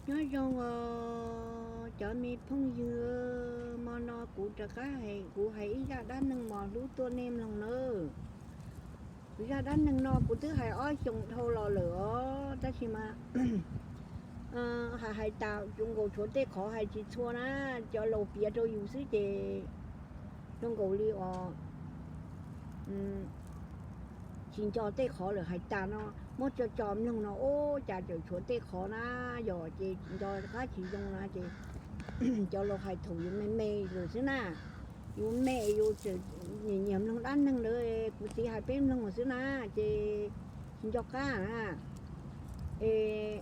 Nyob zoo os cov me phooj ywg, hmo no kuv rov qab hais, kuv hais ib zaj dab neeg mos hlub tuaj nej mloog nawb. Zaj dab neeg no kuv twb hais ob xyoos dhau los lawm os, tab sis mas hais hais tas zoo nkaus tshuav tej qhov hais tsis txhua na, cov laus piav rau yus xwb ces zoo nkaus li os tsis nco tej qhov lawm hais tas no, muab tso tso mloog no ua cas tseem tshuav tej qhov na, yog ces nco qab tsis zoo na ces cov laus hais thaum yus me me lawm xwb na. Yus me yus tseem nyiam nyiam mloog dab neeg ntawd, kuv txiv hais peb mloog xwb na, ces tsis nco qab na. Es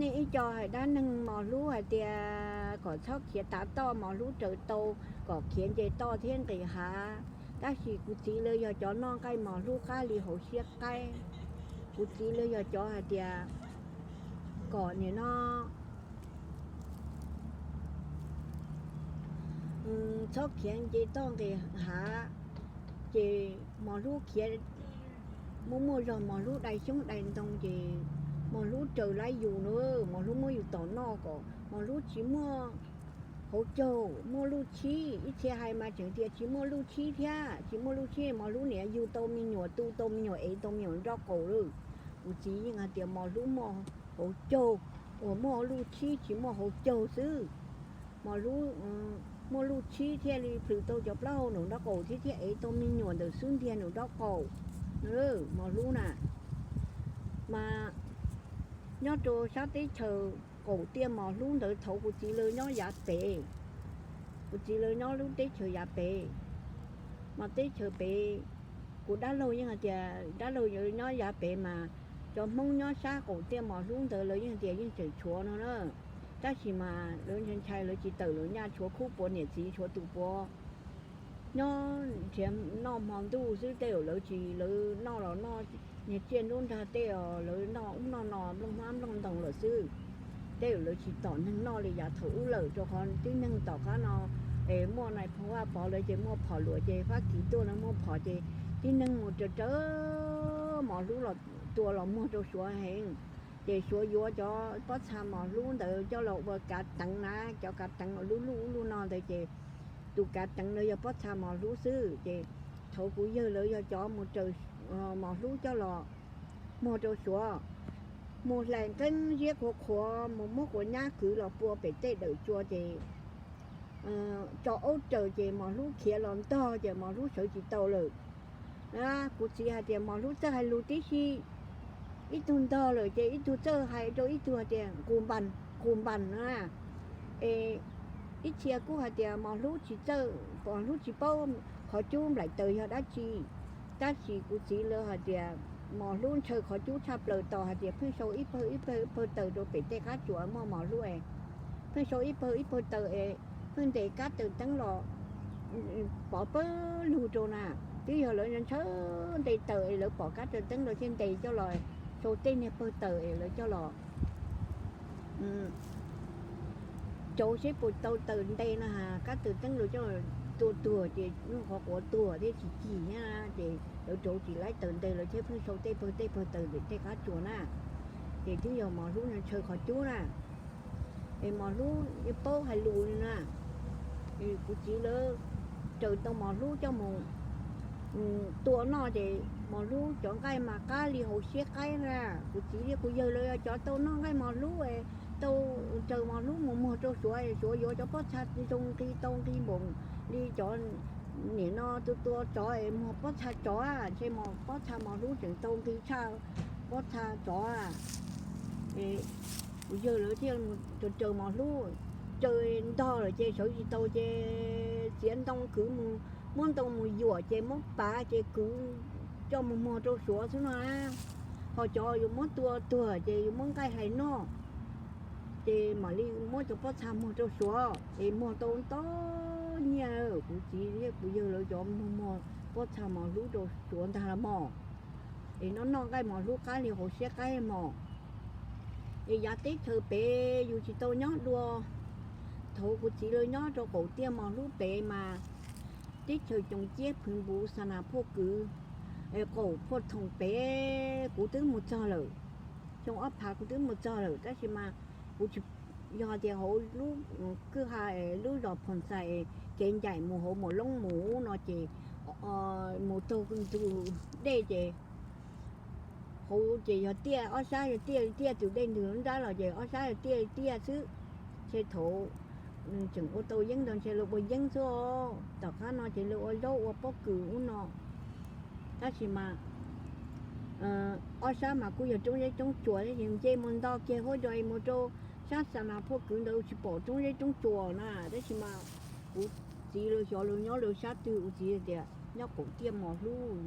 nej ib co hais dab neeg mos hlub hais tias kom txhob khiav tav toj, mos hlub raws tau, kom khiav nce toj thiab nqis hav. Tab sis kuv txiv lawv yog cov noj nqaij mos hlub qab li hauv siab qaib. Kuv txiv lawv yog cov hais tias kom nim no txhob khiav nce toj nqis hav, ces mos hlub khiav, muaj muaj zog mos hlub dai xyoob dai ntoo ces mos hlub raws lawv yus na, mos hlub muab yus tom noj kom mos hlub tsis muaj hauv caug, muaj luj tshib. Ib txhia hais mas tseem tias tsis muaj luj tshib thiab, tsis muaj luj tshib mos hlub niam yug tau me nyuam, tu tau me nyuam, ev tau me nyuam nraub qaum lawm. Kuv txiv yeej hais tias mos hlub muaj hauv caug, uas muaj luj tshib tsis muaj hauv caug xwb. Mos hlub muaj luj tshib thiaj li plhws tau cov plaub hau nraum nraub qaum thiab, thiaj ev tau me nyuam ntawm xub ntiag nraum nraub qaum. Mos hlub na, mas nyob rau sab teb chaws qaum tiaj mos hlub ntawd thaum kuv txiv lawv nyob yav pem, kuv txiv lawv nyob lub teb chaws yav pem, mas teb chaws pem, kuv dab laug yeej hais tias dab laug nyob yav pem mas cov Hmoob nyob sab qaum tiaj mos hlub ntawd lawv yeej tias yeej tseem tshuav no na. Tab sis mas lawv ntshai ntshai lawv tsis tawm los nyaj, tshuav khub puav niam txiv tshuav tus puav nyob nrhiav noj hmo ntuj xwb, tej zaum lawv tsis, lawv noj los noj niag tsiaj nruab nrag tej os, lawv noj ub noj no nplooj hmab nplooj ntoo lawm xwb. Tej zaum lawv tsis tom neeg noj li yav thaum ub lawm, rau qhov tib neeg tom qab no es muaj nais phoo Vaj Pov lawv ces muaj phom luam ces Fab Kis tuaj no muaj phom ces tib neeg mus raws raws mos hlub los tua los muag rau Suav heev. Ces Suav yuav cov pob txha mos hlub ntawd coj los ua kav teev na, cov kav teev lub luj ub luj no ntawd ces tus kav teev ntawd yog pob txha mos hlub xwb. Ces thaum kuv yawg lawv yog cov mus raws mos hlub coj los muag rau Suav, mus hlais nqeeb ziab qhuav qhuav mus muab quav nyab kwv los pua pem tej dawm tsua ces tso aub raws ces mos hlub khiav los ntog ces mos hlub sawv tsis tau lawm. Kuv txiv hais tias mos hlub txawj hais lus tib si, ib tug ntog lawm ces ib tug txawj hais rau ib tug hais tias nqus npas, nqus npas na. Es ib txhia kuj hais tias mos hlub tsis txawj, mos hlub tsis paub qhov cub nplaim taws yog dab tsi. Tab sis kuv txiv lawv hais tias mos hlub ntshaw qhov cub tshaj plaws, tos hais tias pheej sau ib pawg ib pawg ib pawg taws rau pem tej qab tsuas muaj mos hlub es pheej sau ib pawg ib pawg taws es pheej ntes kab taws teeb los pov pawg lug rau na. Twb yog lawv ntshaw nte taws es lawv pom kab taws teeb lawv thiaj ntes coj los, sau tej niag pawg taws es lawv coj los rauv seb puas tau taws nte no has, kab taws teeb lawv coj tua tuag ces lub qhov quav tuag thiab tsis cig thiab ces lawv rauv tsis laib taws nte lawv thiaj pheej sau tej pawg tej pawg taws pem tej qab tsuas na. Ces twb yog mos hlub ntshaw qhov cub na. Es mos hlub yeej paub hais lus li na. Kuv txiv lawv raws tau mos hlub coj mus tua noj ces mos hlub cov nqaij mas qab li hauv siab qaib na. Kuv txiv thiab kuv yawg lawv cov tau noj nqaij mos hlub, tau raws mos hlub mus muag rau Suav, Suav yuav cov pob txha zoo nqi tau nqi npaum li cov nim no tua tua tsov es muag pob txha tsov, ntshe pob txha mos hlub tseem tau nqi tshaj pob txha tsov. Kuv yawg lawv thiaj raws raws mos hlub, raws ntog lawm ces sawv tsis tau ces txiav ntoo kwv mus, muab ntoo mus yuam ces muab pav ces kwv coj mus muag rau Suav xwb no. Ho cov yus muab tua tuag ces yus muab nqaij hlais noj, ces mam li muab cov pob txha muag rau Suav es muag tau ntau nyiaj. Kuv txiv thiab kuv yawg lawv cov muag muag pob txha mos hlub rau Suav ntag los mog. Es noj noj nqaij mos hlub qab li hauv siab qaib mog. Es yav teb chaws pem yus tsis tau nyob dua. Thaum kuv txiv lawv nyob rau qaum tiaj mos hlub pem mas teb chaws Coos Ciab, Phwv Npuv, Xa Nas Phoj Kwv, qaum Phoj Thoom pem kuv twb mus txog lawm. Xyoo ob phav kuv twb mus txog lawm tab sis mas kuv tsis yog tias hauv lub kwj ha lub zos Phoos Xais kev ncaim mus hauv Muas Loob mus no ces mus taug ntug dej ces hauv ces yog tiaj, ob sab yog tiaj, tiaj tus dej ntws nrab los ces ob sab yog tiaj tiaj xwb. Ntshe thaum tseem ua tau yeeb ntawd ntshe lawv ua yeeb xwb os. Tom qab no ces lawv ua zaub ua pob kws ub no. Tab sis mas ob sab mas kuj yog roob zeb roob tsuas, tab sis nce mus nto kiag huab cua mus rau sab Xa Nas Phuaj Kwv ntawd tsis pom roob zeb roob tsuas na. Tab sis mas kuv txiv lawv xyov lawv nyob lawv sab twg, kuv txiv tias nyob qaum tiaj Mos Hlub.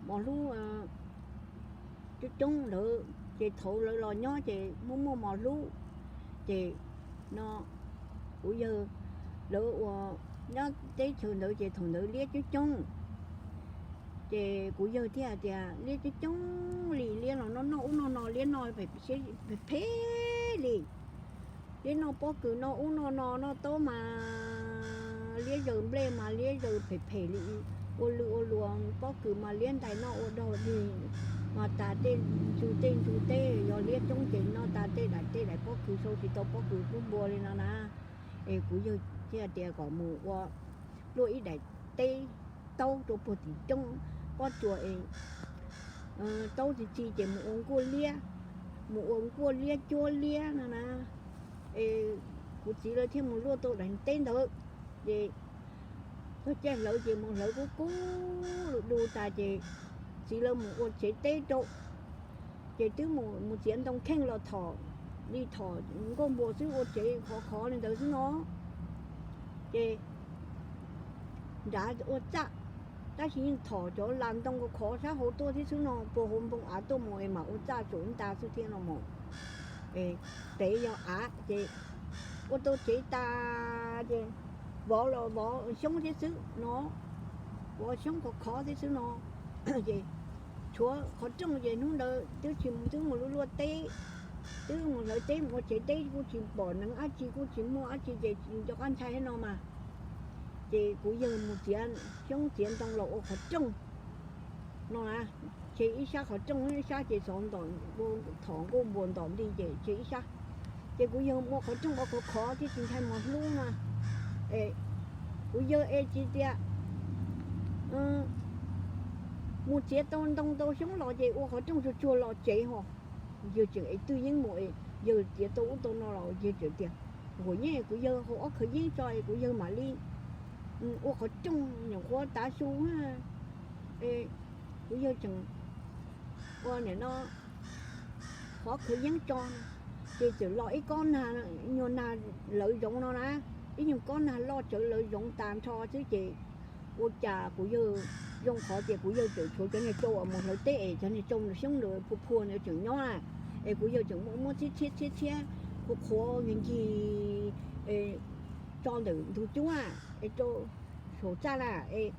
Mos Hlub coob coob ntawd ces thaum lawv los nyob ces muaj muaj Mos Hlub. Ces no kuv yawg lawv ua nyob teb chaws ntawd ces thaum ntawd liab coob coob. Ces kuv yawg thiaj hais tias liab coob coob li, liab los noj noj ub noj no, liab noj phem phem li. Liab noj pob kws noj ub noj no, noj taub mas liab zaws nplej mas liab zaws phem phem li, ua lwj ua luas pob kws mas liab ntais noj ua dog dig, mas tas tej ntug tej ntug teb, yog liab coob ces noj tas tej daim tej daim pob kws, sau tsis tau pob kws kub npua li no na. Es kuv yawg thiaj tias kom mus ua luaj ib daim teb taub rau puag tim roob pob tsuas es taub txi txi ces mus ua nkuaj liab, mus ua nkuaj liab cuab liab no na. Es kuv txiv lawv thiaj mus luaj tau daim teb ntawd. Ces txog caij hlawv ces mus hlawv kub kub du du tas ces txiv lawv mus ua tsev teb rau. Ces twb mus txiav ntoo kheej los thom li thom nkauj npua xwb, ua tsev khov khov li ntawd xwb no. Ces nrad ua txaj, tab sis yeej thom cov las ntoo khov khov sab hauv tuaj thiab xwb no, puag hauv npoo av tuaj mus es mam ua txaj tsaum nta xwb thiab no mus. Pem yog av ces ua tau tsev tas ces vov los vov xyoob thiab xwb no, vov xyoob khov khov thiab xwb no. Ces tshuav qhov rooj ces hnub ntawd twb tsis mus, twb mus luaj luaj teb, twb mus hlawv teb mus ua tsev teb, kuj tsis pom neev dab tsi, kuj tsis muaj dab tsi ces nco qab ntshai thiab no mas. Ces kuv yawg mus txiav xyoob txiav ntoo los ua qhov rooj no na. Ces ib sab qhov rooj, ib sab ces xov ntom, thom nkauj npua ntom nti ces ces ib sab. Ces kuv yawg ua qhov rooj ua khov khov thiab tsis ntshai Mos Hlub no. Kuv yawg es tsis tias mus txiav tau ntoo tau xyoob los ces ua qhov rooj tsuag tsuag los tsev ho. Yawg tseem es twj yeeb mus es yawg txiav tau ub tau no los yawg tseem tias, huam yeej kuv yawg haus ob khawv yeeb tso es kuv yawg mam li ua qhov rooj nyuam qhuav tav su. Kuv yawg tseem ua nim no qhov khawv yeeb tso, ces txawm los ib kob nag, nyuag nag lawv zoov no na, ib nyuag kob nag loj tsawv lawv zoov tas nrho xwb ces ua cas kuv yawg zoo qhov tias kuv yawg tseem tshuav cov niag tsau uas mus hlawv teb es cov niag tsau xyoob ntawd phua phua ntawd tseem nyob na. Es kuv yawg tseem muab txhiab txhiab txhiab txhiab qhuav qhuav ncig ncig tso ntawm ntug cub es rau saum txaj na es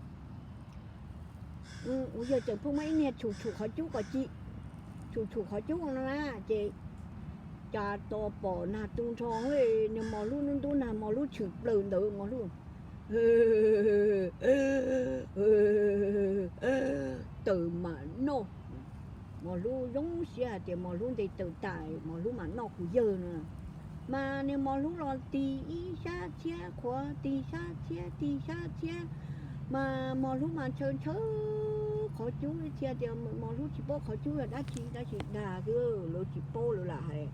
kuv yawg tseem pheej muab ib niag tshum tshum qhov cub kom ci, tshum tshum qhov cub no na, ces cas tos pom nag tu nrho, niag Mos Hlub ntub ntub nag, Mos Hlub tshwm plaws ntawd, Mos Hlub tawm mam noj. Mos Hlub zoo siab hais tias Mos Hlub nte tawm tas Mos Hlub mam noj kuv yawg no. Mas niag Mos Hlub los tig ib sab txhiab qhuav, tig sab txhiab, tig sab txhiab, mas Mos Hlub mas ntshaw ntshaw qhov cub ib txhia tias Mos Hlub tsis paub qhov cub yog dab tsi, tab sis dag xwb, lawv tsis paub lawv lam hais.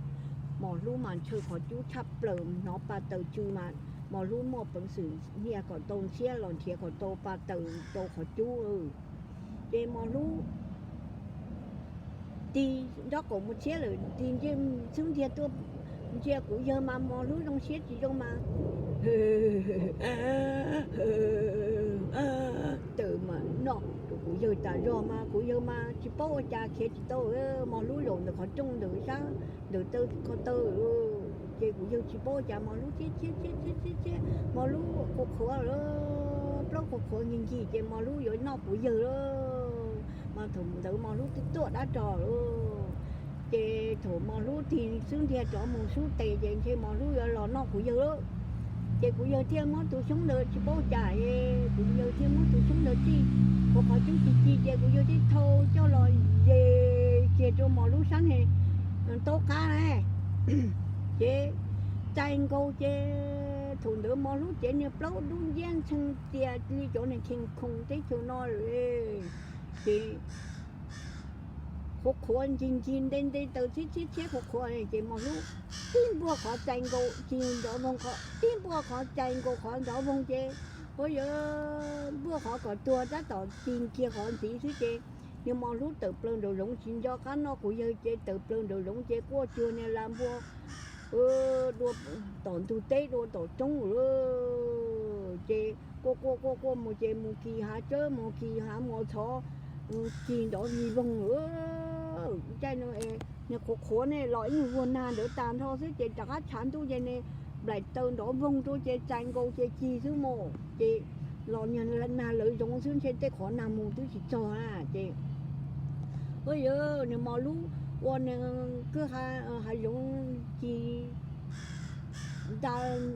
Mos Hlub mas ntshaw qhov cub tshaj plaws, hnov pa taws tsw mas Mos Hlub muaj peev xwm hnia kom tau ntxhiab los nrhiav kom tau pa taws rau qhov cub. Ces Mos Hlub tig nraub qaum mus txhiab lawm, tig xub ntiag tuaj ntsia kuv yawg mas Mos Hlub zoo siab tsis zoo mas tawm mam noj rau kuv yawg tas zog mas kuv yawg mas tsis paub ua cas khiav tsis tau. Mos Hlub zaum ntawm qhov rooj ntawm sab ntawm taw ko taw, ces kuv yawg tsis paub ua cas Mos Hlub txhiab txhiab txhiab txhiab txhiab, Mos Hlub qhuav qhuav lawm, plaub qhuav qhuav ncig ncig ces Mos Hlub yuav noj kuv yawg lawm. Mas thaum ntawd Mos Hlub twb tuaj dab ros lawm. Ces thaum Mos Hlub tig xub ntiag rov mus sub tes ces ntshe Mos Hlub yuav los noj kuv yawg lawm. Ces kuv yawg thiaj muab tus xyoob ntawd tsis paub cas, kuv yawg thiaj muab tus xyoob ntawd tsij, qhuav qhov cub ci ci ces kuv yawg thiaj thau coj los ye kiag rau Mos Hlub sab neg taub qab na. Ces txais nkaus ces thaum ntawd Mos Hlub cev niag plaub dub nciab ntxhee tias li cov niag kheej khoom teb chaws no lawm. Ces qhuav qhuav ncig ncig nte nte taws txhiab txhiab txhiab qhuav qhuav ces Mos Hlub tib npuaj qhov txais nkaus ci nrov voog qhov, tib npuaj qhov txais nkaus qhov nrov voog ces ua yog npuaj qhov kom tuag tab tom ci kiag qhov ntxiv xwb ces niag Mos Hlub tawm plaws nraum zoov tsis nco qab noj qus yawg ces tawm plaws nraum zoov ces quaj cuag niag la npua dua tom ntug teb dua tom roob lawm. Ces quaj quaj quaj quaj mus ces mus kis hav tsawb mus kis hav mos txhov, kis nrov vig voog lawm. Caij no niag qhuav qhuav ne los ib nyuag vuag nag ntawd tas nrho xwb ces rov qab tshav ntuj ces ne nplaim taw nrov voog rau ces txais nkaus ces ci xwb mus ces los niag nag lawv zoov xwb ntshe tej qhov nag mus twb tsis txog na ces ua yog niag Mos Hlub ua niag kwj hav zoov ci nta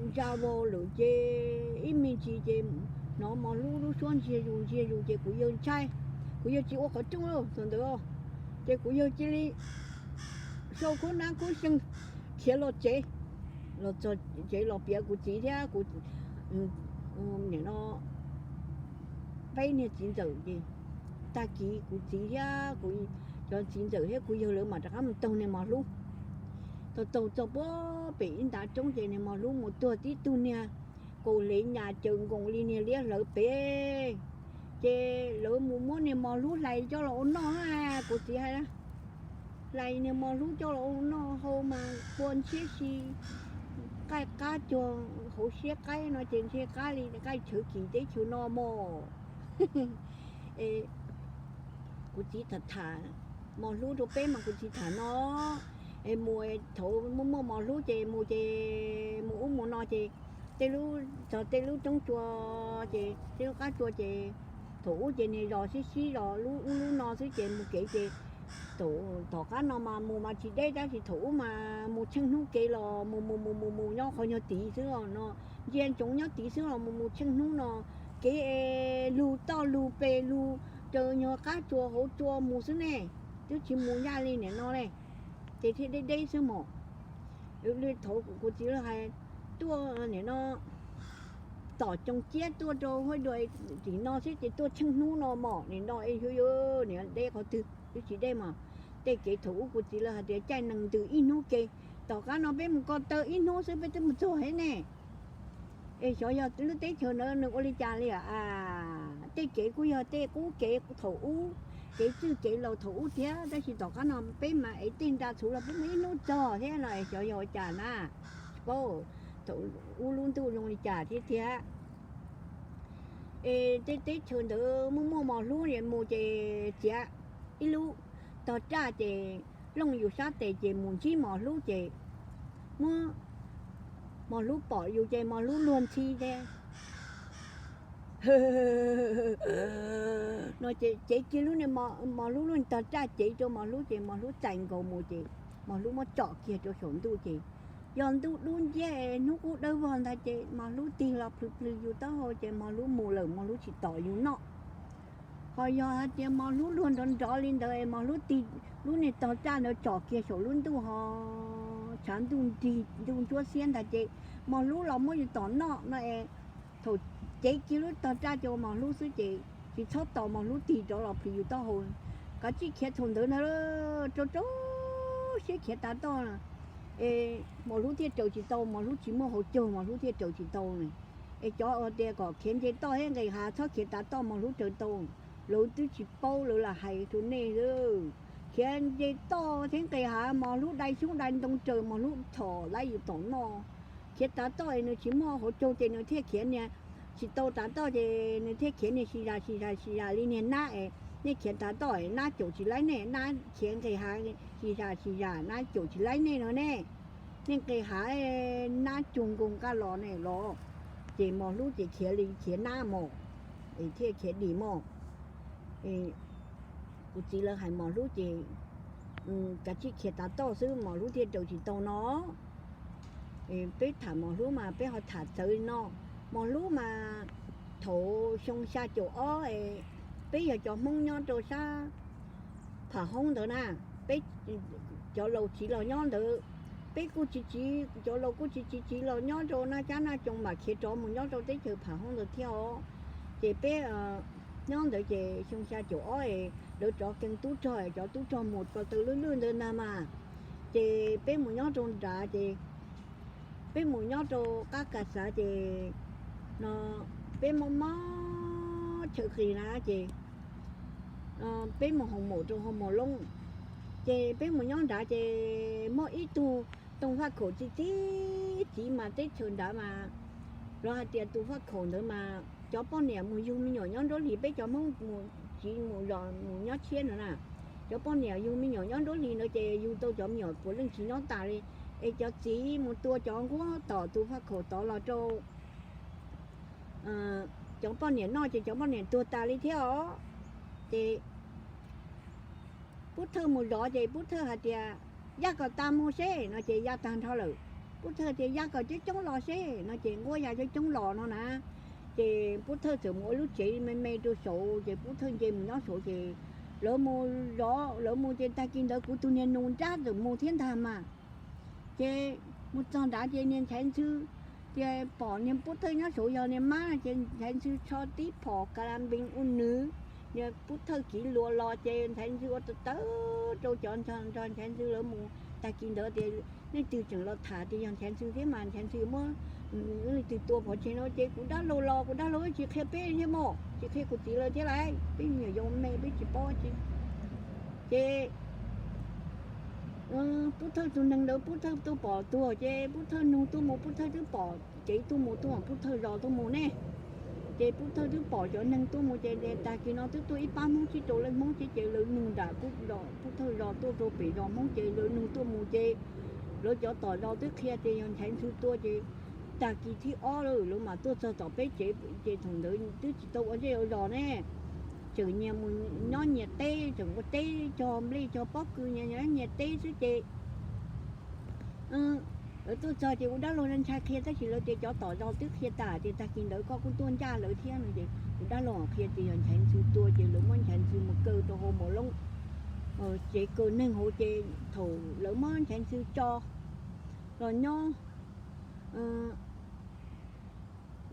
ntsa vau lawm ces ib me ntsis ces hnov Mos Hlub lub suab ntsiag zus ntsiag zus ces kuv yawg ntshai, kuv yawg tsis ua qhov rooj thaum ntawd ces kuv yawg cia li sau khub nab khub xyee khiav los tsev, los txog tsev los piav kuv txiv thiab kuv nim no peb niag txiv ntxawm ces tag kis kuv txiv thiab kuv cov txiv ntxawm thiab kuv yawg lawv mam rov qab mus taug niag Mos Hlub. Taug taug txog puag pem ib ntav roob ces niag Mos Hlub mus tuag tib tug niag kaus hlev nyas caws nkoos li niag liab hlawv pem. Ces lawv mus muab niag Mos Hlub hlais coj los ua noj na, kuv txiv hais na. Hlais niag Mos Hlub coj los ua noj hau mas pua ntshiab si, nqaij qab cuag hauv siab qaib no ces ntshe qab li nqaij tshawv kis teb chaws no mog. Kuv txiv tham tham Mos Hlub rau peb mas kuv txiv tham no, es mus thaum muaj muaj Mos Hlub ces mus ces mus ub mus no ces tej lub txog tej lub roob tsua ces tej lub qab tsua ces thaum ub ces niag zos sib sib zos lub ub lub no xwb ces mus kev ces thaum tom qab no mas mus mas tsis deb tab sis thaum ub mas mus tsheej hnub kev los mus mus mus mus mus nyob qhov nyuag tid xwb os no, ntsia ntsoov nyob tid xwb los mus mus tsheej hnub no, kev lug toj lug pes lug raws nyuag qab tsua hauv tsua mus xwb ne, twb tsis mus yaj li nim no ne, ces thiaj deb deb xwb mog. Li thaum kuv txiv lawv hais tuaj nim no tom coos ciab tuaj rau huab dua tim no xwb ces tuaj tsheej hnub no mog, nim no es xyov yog niam deb qhov twg twb tsis deb mog. Tej kev thaum ub kuv txiv lawv hais tias caij nees ntws ib hnub ke, tom qab no peb mus ko taw ib hnub xwb peb twb mus txog thiab ne. Es xyov yog lub teb chaws ntawd nws ua li cas li a? Tej kev kuj yog tej qub kev thaum ub, kev txwj kev laus thaum ub thiab tab sis tom qab no peb mas ev tej nra txhuv los peb mus ib hnub txog thiab no es xyov yog ua cas na. Tsis paub thaum ub lub ntuj zoo li cas thiab tiag. Es tej teb chaws ntawd muaj muaj Mos Hlub mus ces txiav ib lub tog raj ces looj yus sab tes ces mus ntsib Mos Hlub ces muab Mos Hlub pom yus ces Mos Hlub luag ntxhi ces no ces cev kiag lub niag Mos Hlub lub tog raj cev rau Mos Hlub ces Mos Hlub txais nkaus mus ces Mos Hlub muab tsom kiag rau saum ntuj ces yog ntuj dub nciab es hnub qub dawb vog ntag ces Mos Hlub tig los plhws plhws yus taub hau ces Mos Hlub mus lawm Mos Hlub tsis tom yus noj. Ho yog hais tias Mos Hlub luag nrov nrov li ntawd es Mos Hlub tig lub niag tog raj ntawd tsom kiag saum lub ntuj ho tshav ntuj nrig ntuj ntsuab xiab ntag ces Mos Hlub los muab yus tom noj no es thaum cev kiag lub tog raj ces ua Mos Hlub xwb ces tsis txhob tos Mos Hlub tig rov los plhws yus taub hau. Kav tsij khiav thaum ntawd ntag, rau rau siab khiav tav toj. Es Mos Hlub thiaj raws tsis tau, Mos Hlub tsis muaj hauv caug Mos Hlub thiaj raws tsis tau ne. Es cov uas tias kom khiav nce toj thiab nqes hav txhob khiav tav toj Mos Hlub raws tau, lawv twb tsis paub lawv lam hais rau nej. Khiav nce toj thiab nqes hav Mos Hlub dai xyoob dai ntoo raws Mos Hlub txhom laib yus tom noj. Khiav tav toj es nws tsis muaj hauv caug ces nws thiaj khiav niag tsis tau tav toj ces nws thiaj khiav niag si zas si zas si zas li niag nab es nej khiav tav toj es nab caum tsis laib nej, nab khiav nqes hav si zas si zas nab caum tsis laib nej no ne. Nej nqes hav nab cuag nkaus nqaj los ne los, ces Mos Hlub ces khiav li khiav nab mos, es thiaj khiav dim mos. Kuv txiv lawv hais Mos Hlub ces kav tsij khiav tav toj xwb Mos Hlub thiaj raws tsis tau no. Peb tham Mos Hlub mas peb ho tham txawv li no. Mos Hlub mas thaum xyoo xya caum ob, peb yog cov Hmoob nyob rau sab Pham Hoob ntawd na, peb cov laus tsiv los nyob ntawd, peb kuj tsis tsiv, cov laus kuj tsis tsiv tsiv los nyob rau Naj Cab Naj Coos mam khiav rov mus nyob rau teb chaws Pham Hoob ntawd thiab os. Ces peb nyob ntawd ces xyoo xya caum ob es lawv rov kees tub rog, cov tub rog mus ko taw lwj lwj ntawd ntag mas. Ces peb mus nyob rau nrad ces peb mus nyob rau qab kas xav ces no peb mob mob chaw qis na ces peb mus hoo maum rau hoo maum loob. Ces peb mus nyob nrad ces muaj ib tug too faj khaum txiv txiv txiv mas teb chaws nrad mas lawv hais tias tus faj khaum ntawd mas cov poj niam mus yug me nyuam nyob nruab hlis, peb cov Hmoob mus tsiv mus zos mus nyob tshiab no na, cov poj niam yug me nyuam nyob nruab hlis ntawd ces yug tau cov me nyuam puav leej tsis nyob tas li. Es cov txiv mus tua cov nquab tom tus faj khaum tod los rau cov poj niam noj ces cov poj niam tuag tas li thiab os. Ces Pub Thawj mus zov ces Pub Thawj hais tias, Yaj kom tas mus seb, no ces ya tag nrho lawm. Pub Thawj tias, Yaj kom coob coob los seb, no ces nquab ya coob coob los no na. Ces Pub Thawj txawm mus ua lub tsev me me rau saud ces Pub Thawj nce mus nyob saud ces lawv mus zov lawv mus ces tag kis ntawd kuv tus niag nus nrab txawm mus thiab ntag mas. Ces mus txog nrad ces niag Nchaiv Ntxhw tias pom niag Pub Thawj nyob saud yog niag mab no ces Nchaiv Ntxhw tsho tib phom ka la npees ua nws, niag Pub Thawj kiv luas los ces Nchaiv Ntxhw ua tawv tawv rau cov nrog Nchaiv Ntxhw lawv mus. Tag kis ntawd tias, Leej twg tseem los tham tias yog Nchaiv Ntxhw thiab mas Nchaiv Ntxhw muab leej twg tua pov tseg no ces kuv dab laug los kuv dab laug tsis qhia peb thiab mog, tsis qhia kuv txiv lawv thiab lauj, peb me nyuam yaus me peb tsis paub tsis. Ces Pub Thawj tus neeg ntawd Pub Thawj tuaj pom tuag ces Pub Thawj nug tuaj mus Pub Thawj twb pom kev tuaj mus tuaj Pub Thawj zos tuaj mus ne. Ces Pub Thawj twb pom cov neeg tuaj mus ces tag kis no twb tuaj ib pab Hmoob tsib rau leej Hmoob ces lawv nug nram Pub Thawj zos tuaj rau pem zos Hmoob ces lawv nug tuaj mus ces lawv cov tom zos twb qhia tias yog Nchaiv Ntxhw tua ces tag kis thib ob lawm lawv mam tuaj txog tom peb tsev ces thaum ntawd twb tsis tau ua zej ua zos ne. Tseem nyias mus nyob nyias teb, tseem ua teb cog nplej cog pob kws nyias nyias teb xwb ces lawv tuaj txog ces kuv dab laug ntshai qhia tab sis lawv tias cov tom zos twb qhia tas tias tag kis ntawd koj kuj tuaj ncaj lawv thiab no ces kuv dab laug qhia tias yog Nchaiv Ntxhw tua ces lawv muab Nchaiv Ntxhw mus kaw rau hauv mos loob tsev kaw neeg hauv ces thaum lawv muab Nchaiv Ntxhw tso los nyob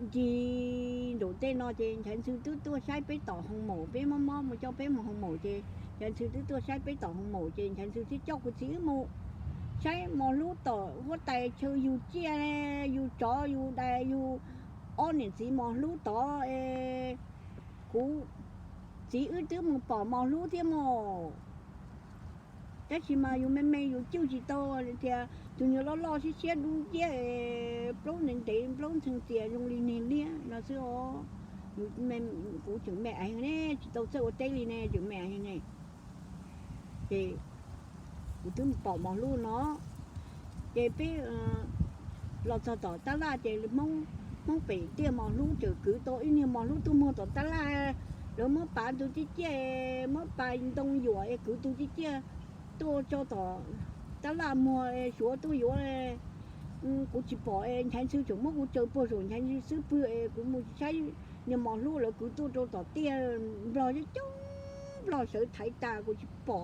ncig nraum tej no ces Nchaiv Ntxhw twb tuaj saib peb tom hoo maum, peb mob mob mus coj peb mus hoo maum ces Nchaiv Ntxhw twb tuaj saib peb tom hoo maum ces Nchaiv Ntxhw thiaj coj kuv txiv wb mus saib mos hlub tom huab tais chaw yug tsiaj, yug tsov yug dais yug ob niam txiv mos hlub tod es kuv txiv wb twb mus pom mos hlub thiab mog. Tab sis mas yus me me yus cwj tsis tau tias tus nyuag loj loj siab siab dub nciab es plaub ntev ntev plaub ntxhee txias zoo li niag liab no xwb os. Kuv tseem me aiv ne, tsis tau txawj ua teb li ne, tseem me aiv ne. Ces kuv twb mus pom mos hlub no. Ces peb los txog tom tab laj ces Hmoob pem tiaj mos hlub tseem kwv tau ib niag mos hlub tuaj muag tom tab laj. Lawv muab pav tus ciaj ciaj, muab pav ntoo yuam es kwv tus ciaj ciaj tuaj tso tom tab laj muag, Suav tuaj yuav. Kuv tsis pom es Nchaiv Ntxhw tseem muab kuv tsaws puag saum Nchaiv Ntxhw xub pwg es kuv mus saib niag mos hlub lawv kwv tuaj rau tom tiaj, nplog coob coob nplog sawv thaiv tas kuv tsis pom.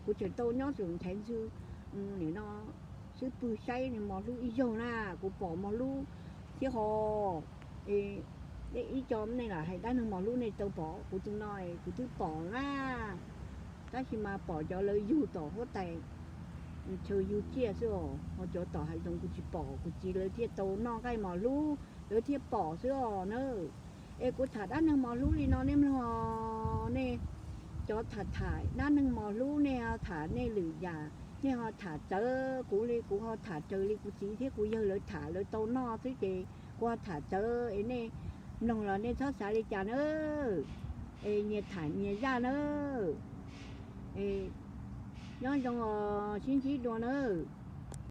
Kuv tseem tau nyob saum Nchaiv Ntxhw no xub pwg saib niag mos hlub ib zaug na, kuv pom mos hlub thiab ho. Ib co nej lam hais dab neeg mos hlub nej tau pom, kuv tus no kuv twb pom na. Tab sis mas pom cov lawv yug tom huab tais chaw yug tsiaj xwb os, ho cov tom hav zoov kuv tsis pom, kuv txiv lawv thiaj tau noj nqaij mos hlub lawv thiaj pom xwb os na. Es kuv tham dab neeg mos hlub li no nej mloog, nej cov tham tham dab neeg mos hlub nej ho tham nej lwm yam, nej ho tham txawv kuv li kuv ho tham raws li kuv txiv thiab kuv yawg lawv tham lawv tau noj xwb ces kuv ho tham txawv es nej mloog los nej txhob xav li cas na. Es nyias tham nyias zaj na. Nyob zoo os, sib ntsib dua nawb.